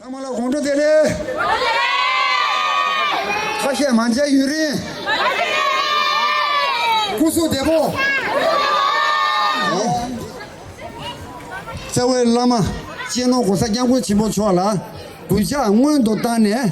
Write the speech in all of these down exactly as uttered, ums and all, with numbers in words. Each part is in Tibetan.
ཚང་མ་ལ་དགོང་དྲོ་བདེ་ལེགས། ཁ་ཤས་མ་མཇལ་ཡུན་རིང་། སྐུ་གཟུགས་བདེ་པོ། རྩ་བའི་བླ་མ་སྤྱི་ནོར་༸གོང་ས་༸སྐྱབས་མགོན་ཆེན་པོ་མཆོག་ལ་གུས་ཕྱག་སྔོན་དུ་བཏང་ནས།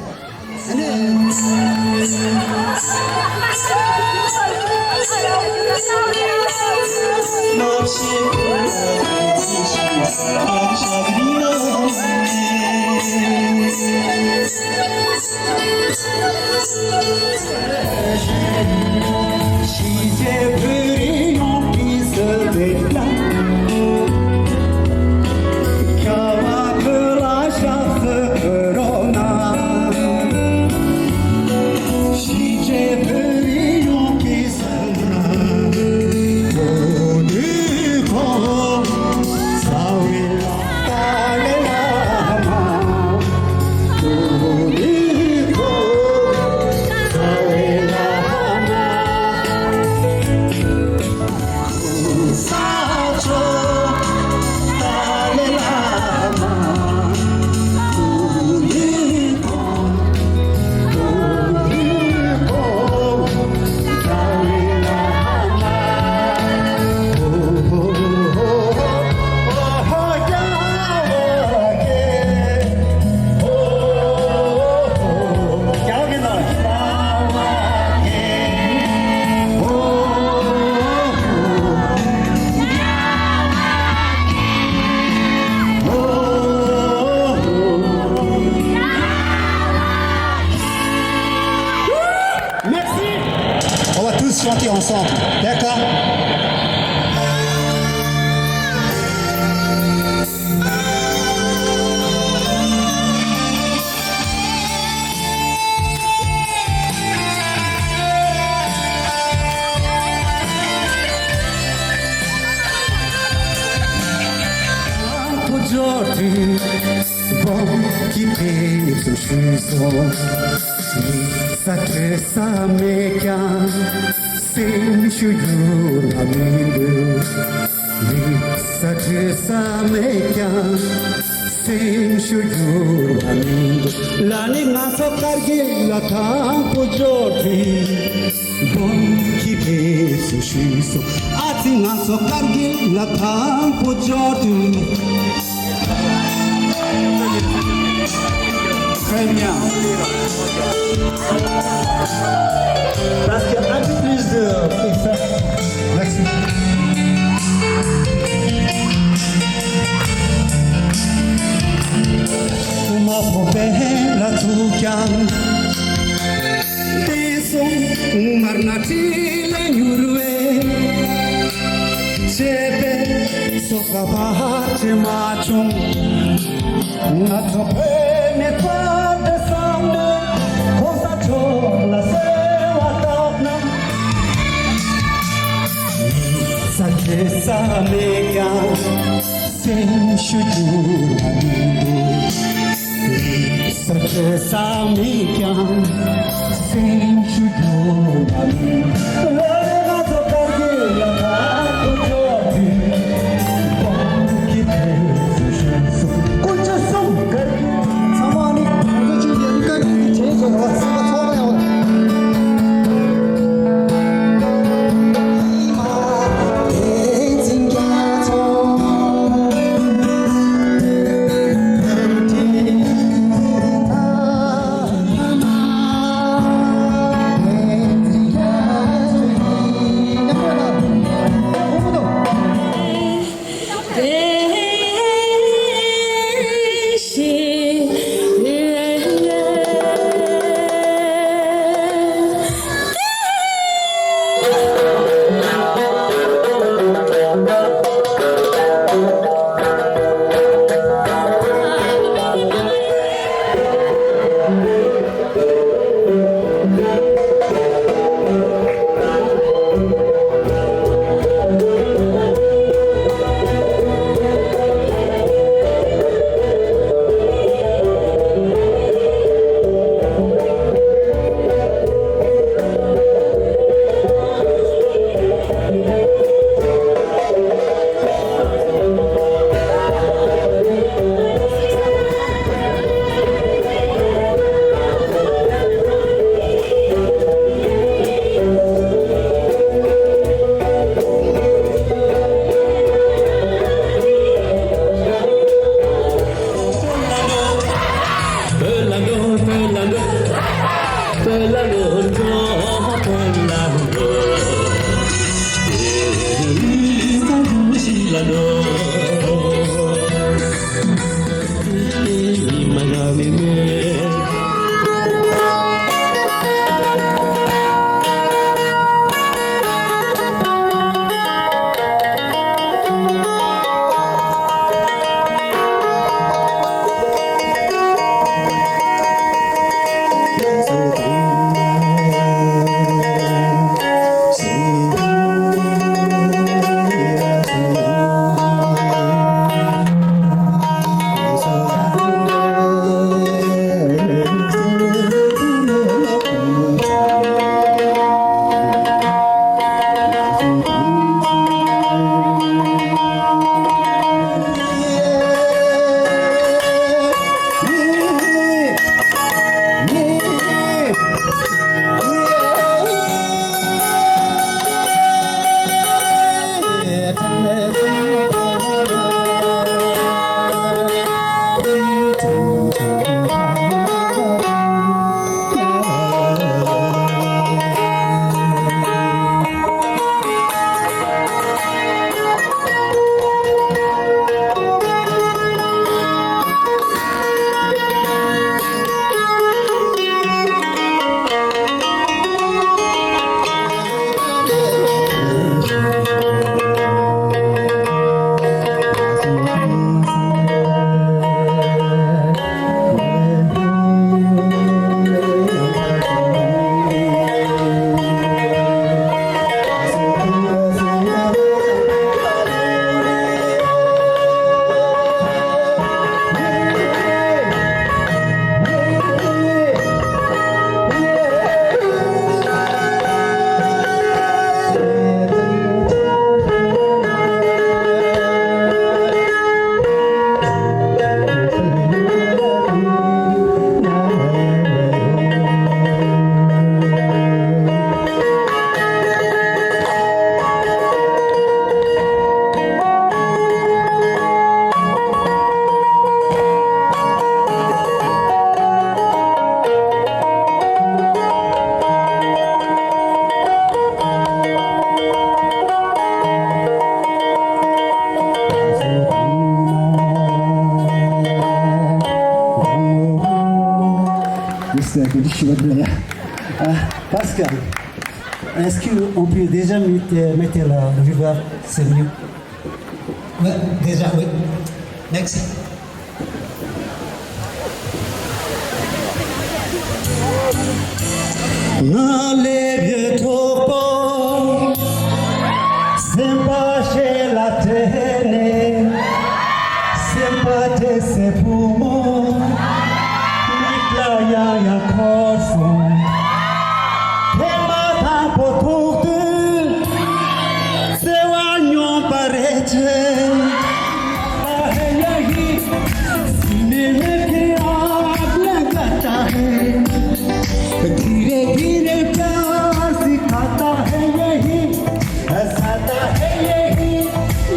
Merci. On va tous chanter ensemble, d'accord? སྦོམ་གྱི་ཕན་ཚུན་ཞུས་སོང་། ཡིག་ཚང་བྲིས་ས་མེད་ཀྱང་སེམས་ཤུགས་འགྱུར་བ་མི་འདུག་ཡིག་ཚང་བྲིས་ས་མེད་ཀྱང་སེམས་ཤུགས་འགྱུར་བ་མི་འདུག་ལ་ནི་ང་ཚོ་དཀར་གྱི་ལ་དང་པོ་འབྱོར་དུས། སྦོམ་གྱི་ཕན་ཚུན་ཞུས་སོང་། ཨ་ཙི་ང་ཚོ་དཀར་གྱི་ལ་དང་པོ་འབྱོར་དུས། Très bien. Parce que un peu plus de effet. Merci. མ་ཕོ་པའི་ལ་ཐུག་ཀྱང་། དེ་སོང་མར་ན་ཁྲི་ལ་ཉུར་བའི་བྱེད་པའི་སོ་ཁ་བར་ཆེ་མ་བྱུང་། ང་ཚོ་བོད་མི་རྩ་དེ་བསམ་ནས་གོང་ས་མཆོག་ལ་གསོལ་བ་བཏབ་ན། ས་ཆེ་ས་མེད་ཀྱང་། སེམས་ཤུགས་འགྱུར་བ་མི་འདུག་ས་ཆེ་ས་མེད་ཀྱང་། སེམས་ཤུགས་འགྱུར་བ་མི་འདུག་ལ་རེ་ང་ཚོ་དཀར་གྱི་ཡ་ཐག་ཏུ་འཇོག་དུས། སྦོམ་གྱི་ཕན་ཚུན་ཞུས་སོང་། སྐུ་མཁྱེན་གསུམ་དཀར་གྱི་ཚང་མ་ནི་ང་ཚོ་ཆུང་ཆུང་དཀར་གྱི་གྲས་སུ་རོགས་སེམས་པ་ཚོགས་པ་ཡོད། C'est un peu difficile de dire. Ah, Pascal, est-ce qu'on peut déjà mettre, mettre la reverb, c'est mieux? Ouais, déjà, oui. Next. ང་ལས་བྱེད་གྲོགས་པོ། སེམས་པ་ཞེ་ལ་དྲན་ནས། སེམས་པ་དྲན་སའི་བུ་མོ། མིག་ལ་ཡང་ཡང་འཁོར་སོང་། ཐེངས་མ་དང་པོ་ཐུག་དུས། བརྩེ་བ་སྙོམས་པ་རེད་ཅེས། धीरे धीरे प्यार सिखाता है यही, हंसाता है यही,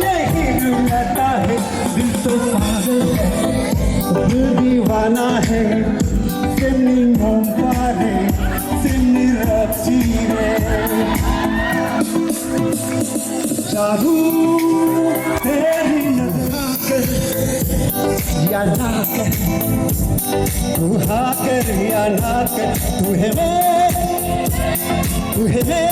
यही रुलाता है। दिल तो पागल है, दिल दीवाना है। Seni mompare, seni rapsire. जादू तेरी नजरों के, या ना कर, तू हाँ कर या ना कर, तू है मैं, तू है मैं।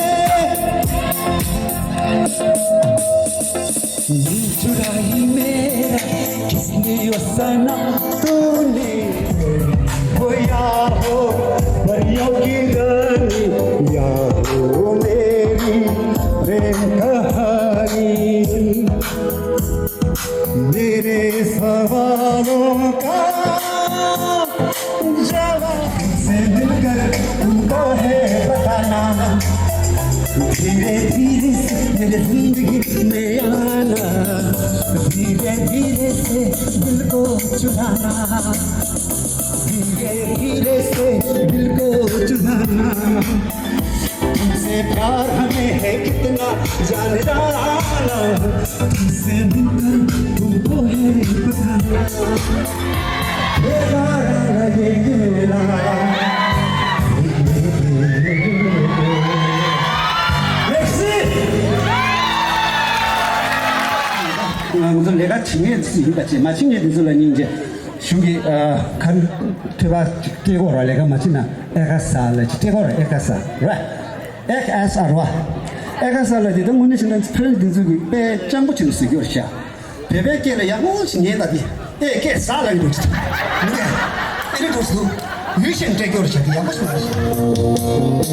दिल चुराई मेरा किसने, ओ सनम तूने। ओ यारो, परियों की रानी, यारो मेरी प्रेम कहानी। मेरे सवालों का जवाब तुमसे मिलकर तुमको है बताना। धीरे धीरे से मेरे जिंदगी में आना, धीरे धीरे से दिल को चुराना, धीरे धीरे से दिल को चुराना। तुमसे प्यार हमें है कितना जान जाना। तुमसे मिलकर तुमको है बताना। ये गाना ये मेरा। Merci. ང་ཚོ་ལས་ཀ་བྱེད་མཁན་ཚོ་ཡིན་པ་བྱས་མ་བྱེད་མཁན་དེ་ཚོ་ལ་སྙིང་རྗེ། གཞུང་གི་ཨ་ཁ་ཐོས་པ་ཅིག་སྤྲད་དགོས་ར། ལས་ཀ་མ་བྱེད་ན་ཨེ་ཁ་ས་ལ་ཅིག་སྤྲད་དགོས་ར། ཨེ་ཁ་ས་ར། ཨེ་ཁ་ས་ར། ཨེ་ཁ་ས་ལ་དེ་ད་དངོས་གནས་བྱས་ན་ཕ་རན་འདི་ཚོ་གི་དཔེ་སྤྱང་པོ་ཅིག་ལ་ཟེར་གྱི་ཡོད་རེད་ཤག་བོད་པའི་སྐད་ལ་ཡག་པོ་ཞིག་ཉན་ད་དེ། ཨེ་སྐད་ས་ལ་ཡིན་འདུག་ཅིག་མི་ཉན། ཨེ་རེད་འདུག་ཟེར་འདུག་ཡུལ་གཞན་སྤྲད་སྐྱོར་བྱ་དེ་ཡག་པོ་ཞིག་མ་རེད།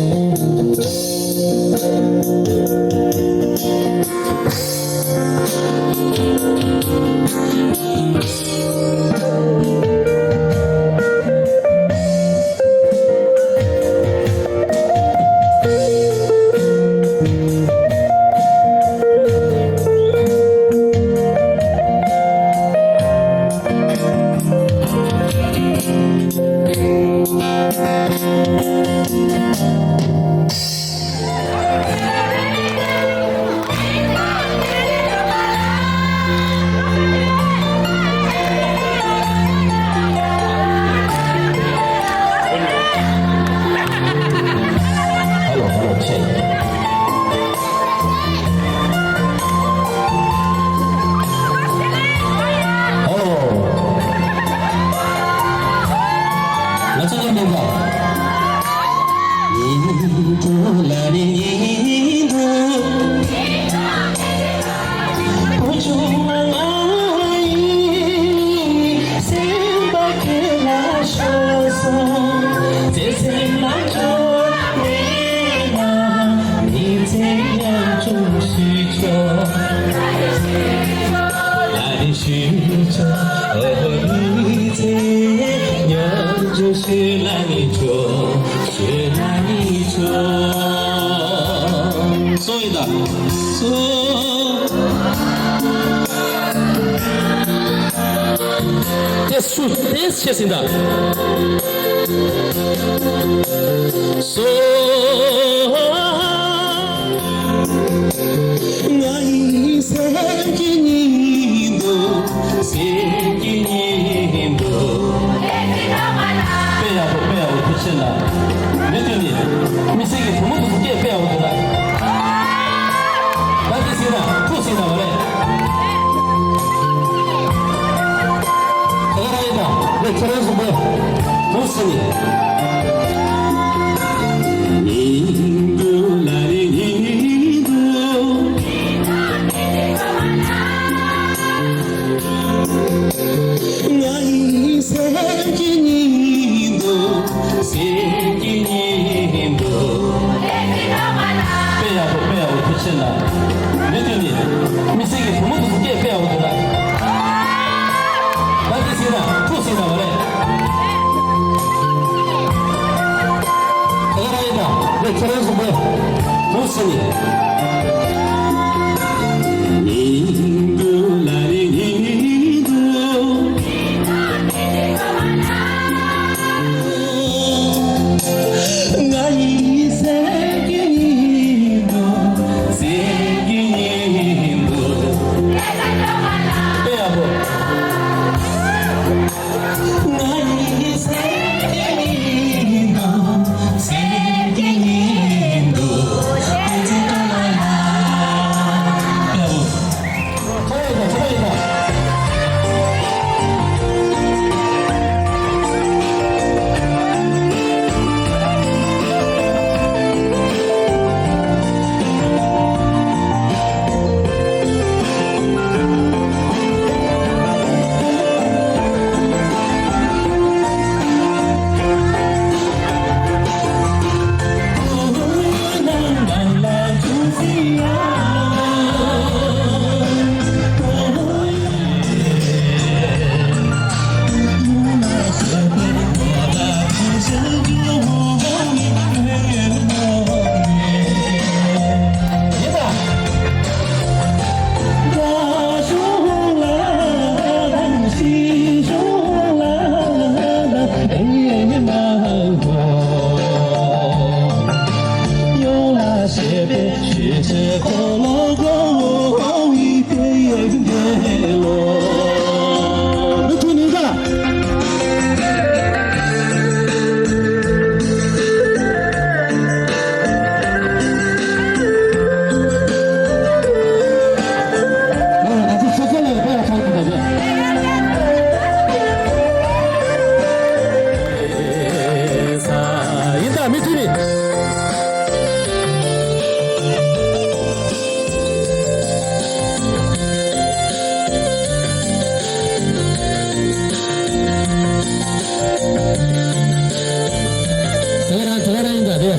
Hello, hello, check. Hello. ང་ཚོ་ལ་མེད་པ། ཉིན་གྲོ་ལ་ནི་ཉིན་དུ། བུ་ཆུང་ང་ཡི་སེམས་པ་ཁྱེད་ལ་ཤོར་སོང་། བརྩེ་སེམས་ལ་འཕྲོ་མེད་ན། མི་ཚེ་ཉམ་ཆུང་ཞིག་ཆོག་ད་ནི་ཞུས་ཆོག་ཨོ་ཧོ། མི་ཚེ་ཉམ་ཆུང་ཞིག་ལ་ནི་ཆོག་ཞེ་ན་ནི་ཆོག་སོ་ཡི་ད་སོ། ཏེ་སུ་ཏེ་ཤེས་ཟིན་ད། སོ། ང་ཡི་སེམས་ཀྱི་ཉིན་དུ། སེམས་ཀྱི་ཉིན་དུ། དཔེ་ཡག་པོ་དཔེ་ཡག་པོ། ཐུགས་རྗེ་ཆེ་གནང་། མི་མཐུན་ནི་མི་ཚེ་གི་བུ་མོ་དེ་ཚོ་སྐད་དཔེ་ཡག་པོ་འདུག་ལ། ད་དེ་ཟེར་ན་ཐུགས་ཟིན་ན་མ་རེད། ད་ག་རང་ཡིན་ད། ངས་ཁྱེད་རང་གསུངས་པས། ཨོ་སི་ནི། དཔེ་ཡག་པོ། དཔེ་ཡག་པོ། ཐུགས་རྗེ་ཆེ་གནང་། མི་མཐུན་ནི། མི་ཚེ་གི་བུ་མོ་དེ་ཚོ་སྐད་དཔེ་ཡག་པོ་འདུག་ན། ད་དེ་ཟིན་ན་ཐུགས་ཟིན་ན་བ་རེད། ད་ག་རང་ཡིན་ད། ཁྱེད་རང་གསུངས་པས། ཐུགས་ཟིན་ནི། དཔེ་ཡག་པོ། ཡིན་ད། མི་མཐུན་ནི། དེ་རང་དེ་རང་ཡིན་ད་དེ།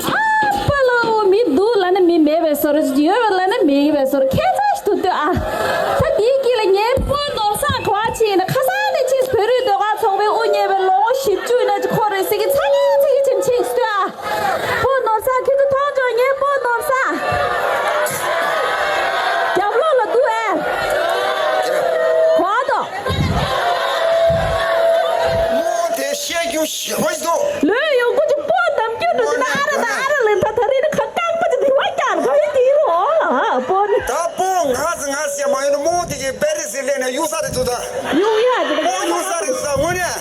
ཨ་ཕ་ལོ། མི་འདུག་ལབ་ན་མི་མེད་པའི་བཟོ་འདྲ། ཡོད་པ་ལབ་ན་མེད་པའི་བཟོ་འདྲ། ཁྱད་མཚར་ཞིག་ཏུ་ལྟོས་ཨ། ད་དེའི་དཀྱིལ་ལ་ངའི་སྤོ་ནོར་བཟང་ག་པར་ཕྱིན་ཡིན་ན། ཁ་སང་ནས་ཕྱིན་བོད་རིགས་ཟློས་གར་ཚོགས་པའི་དབུ་བརྙེས་པའི་ལོ་ངོ་བཞི་བཅུ་ཡིན་ན་ཅིག་ཁོ་རེད་ཟེར་གྱི་ཚ་གྱང་ཚ་གྱང་ཅིག་ཕྱིན་ལྟོས་ཨ། སྤོ་ནོར་བཟང་ཁྱེད་ཚོ་མཐོང་ཆོག་ངའི་སྤོ་ནོར་བཟང་། རྒྱབ་ལོགས་ལ་འདུག་ཨེ། གོ་ཨ་དོ། ཞེ་པོ་ཞིག་འདུག་ལོས་ཡོང་སྒོ་ཅིག་སྤོ་གཏམ་རྒྱུད་འགྲོ་དུས་ན་ཨ་ར་དང་ཨ་ར་ལས་ད་ད་རེས་ནི་ཁ་བཀག་པ་ཅིག་དེ་བ་ཀྱང་ག་ཡི་དེ་རོ་ཨ་སྤོ་ནི། ད་སྤོ་ང་ཟི་ང་ཟི་མ་ཡོང་ན་མོ་དེ་གི་པེ་རི་སི་ལས་ནས་གཡུག་ས་རེད་འདུག་ད་གཡུག་ཡ་ཅིག་མོ་གཡུག་ས་རེད་འདུག་ད་དངོས་གནས།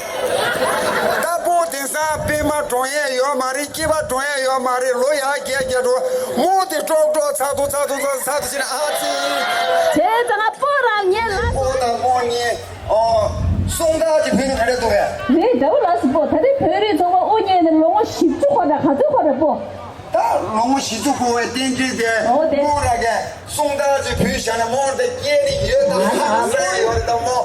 ད་སྤོ་དེང་སང་པད་མ་གྲོངས་ཡས་ཡོད་མ་རེད། སྐྱེས་པ་གྲོངས་ཡས་ཡོད་མ་རེད། ལོ་ཡར་རྒས་རྒས་འགྲོ། མོ་དེ་ཀྲོག་ཀྲོག་ཚ་ཐུག་ཚ་ཐུག་ཚ་ཐུག་ཚ་ཐུག་བྱས་ནས་ཨ་ཙི། བྱས་ཙང་ང་སྤོ་རང་ཉལ་ལ། སྤོ་དང་མོ་གཉིས། ཨོ། སུང་ཏཱ་ཅི་ཕུན་ག་རེ་འདུག་གས། རེད་འདྲ་བོ་ལ་སི་པོ། ད་རེས་བོད་རིགས་ཚོགས་པ་དབུ་བརྙེས་ནས་ལོ་ངོ་བཞི་བཅུ་འཁོར་འདྲ་ག་ཚོད་འཁོར་རེད་པོ། ད་ལོ་ངོ་བཞི་བཅུ་འཁོར་བའི་རྟེན་འབྲེལ་དེ་ཨོ་དེ་སྤོ་ར་གས་སུང་ཏཱ་ཅི་ཕུན་བཞག་ནས་མོར་དེ་སྐྱེས་ཏེ་ཡོད་དམ་ཧ་ཟེར་ཡོད་རེད་དམ་མོ།